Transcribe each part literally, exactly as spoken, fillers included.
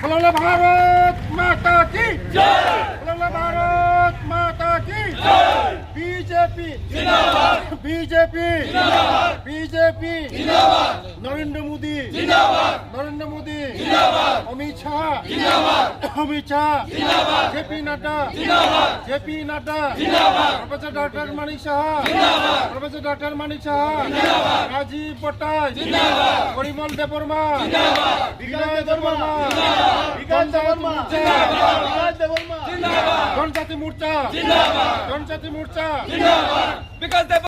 बोलो भारत माता की जय। बोलो भारत माता की जय। बीजेपी जिंदाबाद। बीजेपी जिंदाबाद। बीजेपी जिंदाबाद। नरेंद्र मोदी जिंदाबाद। नरेंद्र मोदी जिंदाबाद। अमित शाह जिंदाबाद। अमित शाह जिंदाबाद। जेपी नड्डा जिंदाबाद। जेपी नड्डा जिंदाबाद। प्रोफेसर डॉक्टर मानिक साहा जिंदाबाद। प्रोफेसर डॉक्टर मानिक साहा जिंदाबाद। राजीव भट्टाचार्य जिंदाबाद। परिमल देबबर्मा जिंदाबाद। विनय देबबर्मा जिंदाबाद। विकास देबबर्मा जिंदाबाद। विकास देबबर्मा जिंदाबाद। जनजाति मोर्चा जिंदाबाद। जनजाति मोर्चा जिंदाबाद। विकास देब-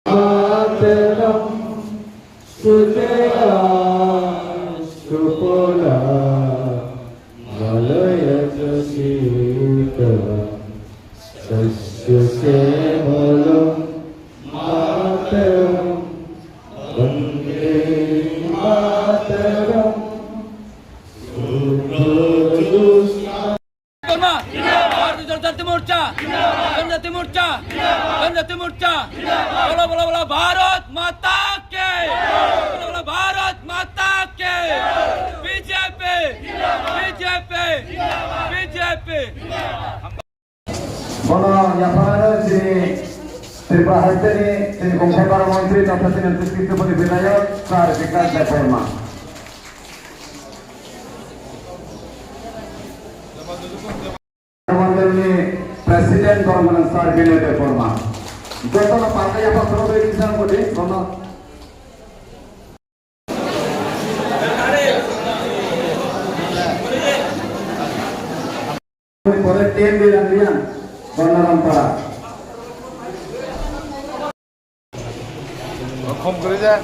मातरम, सुजला सुफला मलयज शीतलम शस्य श्यामलम मातरम वंदे मातरम। भारतीय जनजाति मोर्चा, जनजाति मोर्चा, जनजाति मोर्चा। बोलो, बोलो, बोलो, भारत माता के। बोलो, बोलो, भारत माता के। BJP, BJP, BJP. Bono yapharano chini Tripura Haste ni chini Kongthai Bara Montri totha chini District Deputy Bidhayok Sir Bikash Debbarma. Mandal ni President Dharmanath Sir Binoy Debbarma. Jotono pangka yapharano bai kisa kodi bono. Pore T M B Ranglian, Banarampara. Khom kore ja.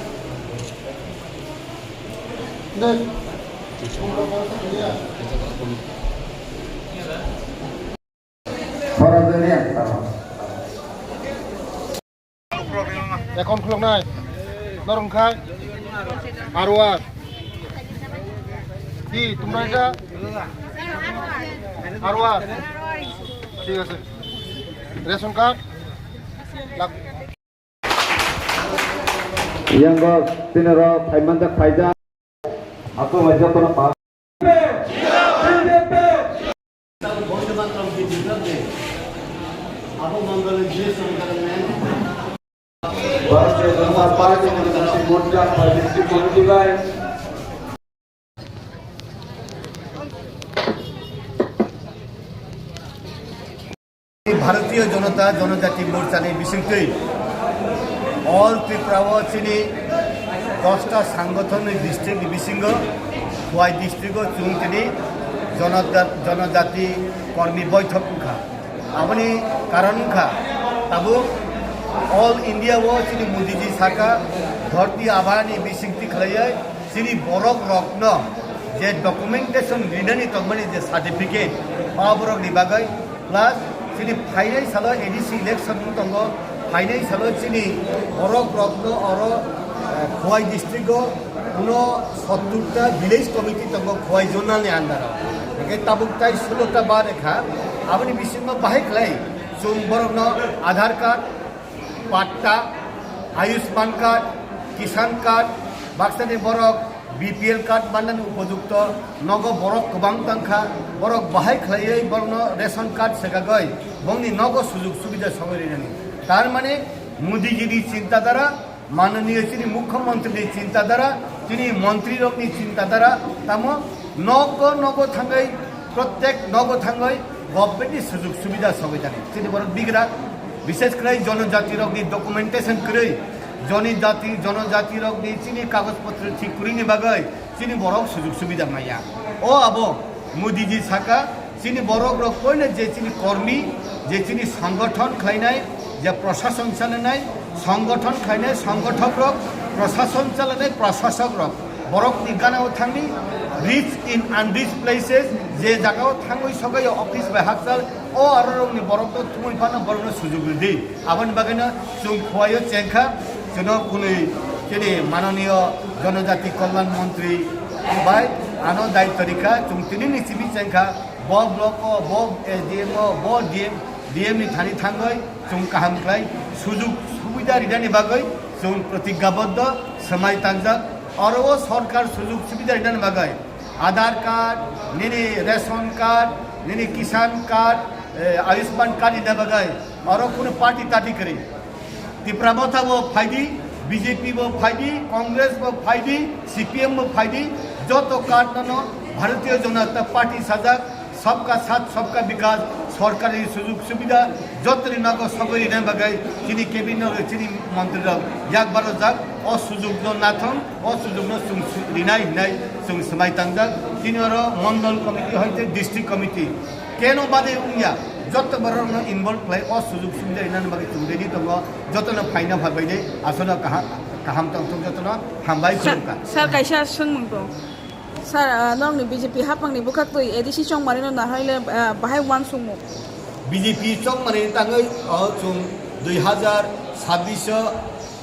Pore Ranglian. Account khuluknai. Norong khai. Arwa. Di, tumra ja. Arwa. Thik ase. Ration card. Lak- Yango tinaro phaimanjak phaijak. Ako waisa kono pa- Bharatiya Janata Party ni Janati Morcha District Committee bai Bharatiya Janata Janajati Morcha ni bisingtwi All Tripura o chini dosta sangothon ni district ni bisingo Khowai district o chwng tini Janata-, Janajati Kormi Boithok wngkha. Aboni karon wngkha tabuk All India o chini Modi ji saka dhorti abani bisingtwi khlaiwi chini borok rokno je documentation rinani tongmani je certificate, o borok ni bagwi plus chini phainai salo A D C election wng tongo, phainai salo chini borok rokno oro, eh, Khowai district o uno sottur ta village committee tongo Khowai zonal ni under o. Hingke tabuk tai sulo ta ba rekha, aboni bisingo bahai khlai chwng borokno Aadhaar card, patta, Ayushman card, Kisan card, baksani borok B P L card mannani upojukto nogo borok kwbang tangkha, borok bahai khlaiwi borokno ration card swkagwi bongni nogo sujug subida sogwi rinani. Tar mane Modi ji ni chinta dhara, mananiya chini mukhyamantri ni chinta dhara, chini mantri rok ni chinta dhara, tamo nogo nogo thangwi, prottek nogo thangwi government ni sujug subida sogwi tani. Chini borok bigra, bishes khlai jonojati rok ni documentation kwrwi, joni jati, jonojati rok ni chini kagoj potro thik kwrwi ni bagwi chini borok sujug subida maya. O abo Modi ji saka, chini borok rok koino je chini kormi, je chini songgothon khlainai, je prosason chalanai, songgothon khlainai, songgothok rok, prosason chalanai, prosasok rok, borok ni gana o thangni rich in unrich places, je jaga o thangwi sogwi o office bai hakchal, o aro rok ni borok no thumwi phano borok no sujug rwdi. Aboni bagwino chwng Khowai o chengkha, chwngno kunui chini mananiyo Janajati Kalyan Mantri bai ano daityo rikha, chwng tini ni simi chengkha, bo block o, bo S D M o, bo D M, D M ni thani thangwi chwng kaham khlai sujug subida rinani bagwi chwng protigyaboddo, swmai tangjak, oro o sorkar sujug subida rinani bagwi Aadhaar card, nini ration card, nini Kisan card, eh, Ayushman card ina bagwi oro kunu party tati kwrwi. Tipra Motha bo phaidi, B J P bo phaidi, Congress bo phaidi, C P M bo phaidi, joto card no Bharatiya Janata Party sajak, sabka saath, sabka vikas, sorkari sujug subida, joto ni nogo sogwi rina bagwi chini cabinet rok, chini montri rok yak baro jak, o sujug no nathong, o sujug no chwng su-, rinai hinai chwng swmai tangjak. Chini oro mondol committee hoite district committee, keno bade wngya, joto borok no involve khlai o sujug subida rinani bagwi chwng ready tongo, joto no phaina phabai de, aswk no kaham, kaham tongthok joto no hambai khulumkha. Sir, kaisa swngmung tong. Sir, ah, nokni B J P hapangni bwkhaktwi A D C chongmani no naharle, ah, bahai uansukmung. B J P chongmani tangwi, oh, chwng dui hazar sabbish o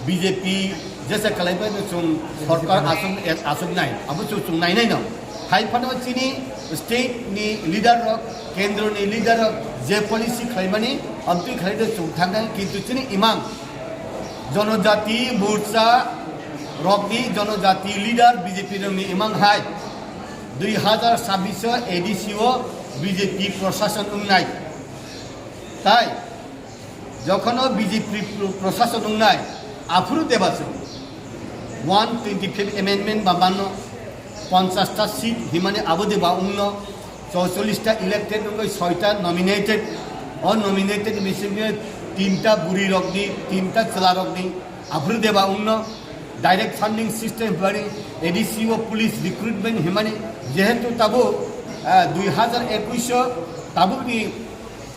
B J P jesa khlaibai no chwng sorkar aswk, aswk nai. Abo chwng, chwng nainai no. Hai phano chini state ni leader rok, kendro ni leader rok je policy khlaimani, amtwi khlai de chwng thangnai, kintu chini imang Jonojati Morcha rokni, Jonojati leader B J P rokni imang hai dui hazar sabbish o A D C o B J P prosason wngnai. Tai jokhono B J P pro-, prosason wngnai, aphuru deba chwng one twenty-five amendment ba mano, ponchash ta seat himani abo deba wngno, chorchollish ta elected wngwi soita nominated, o nominated bisingo tinta bwrwi rokni, tinta chwla rokni, aphuru deba wngno, direct funding system himani, A D C o police recruitment himani, jehetu tabuk, ah, dui hazar ekush o tabukni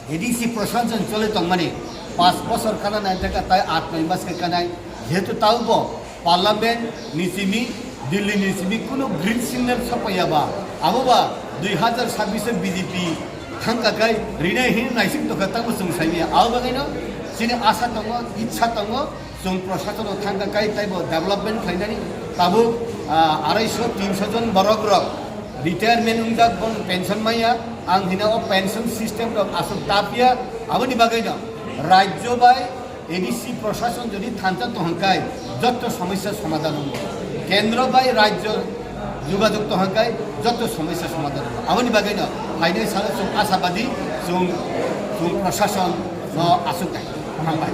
A D C prosason chole tongmani, panch bosor kana nai thaka tai aat noi mas khe kanai, jehetu tabuk bo parliament ni simi, Delhi ni simi kuno green signal sopaiya ba, abo ba dui hazar sabbish o B J P thangka kai rinai hin naising tokha tamo chwng saimaya, abo bagwi no chini asa tongo, itsa tongo, chwng prosason o thangka kai taibo development khlainani tabuk, ah, arai sho tin sho jon borok rok retirement wngjak, bon pension maya, ang hina o pension system rok aswk tapya, aboni bagwi no rajyo bai A D C prosason jodi thansa tohon kai jotto somosya somadhan wngo, kendro bai rajyo jogajog tohon kai jotto somosya somadhan wngo, aboni bagwi no phainai salo chwng asabadi, chwng, chwng prosason no aswk nai. Hambai.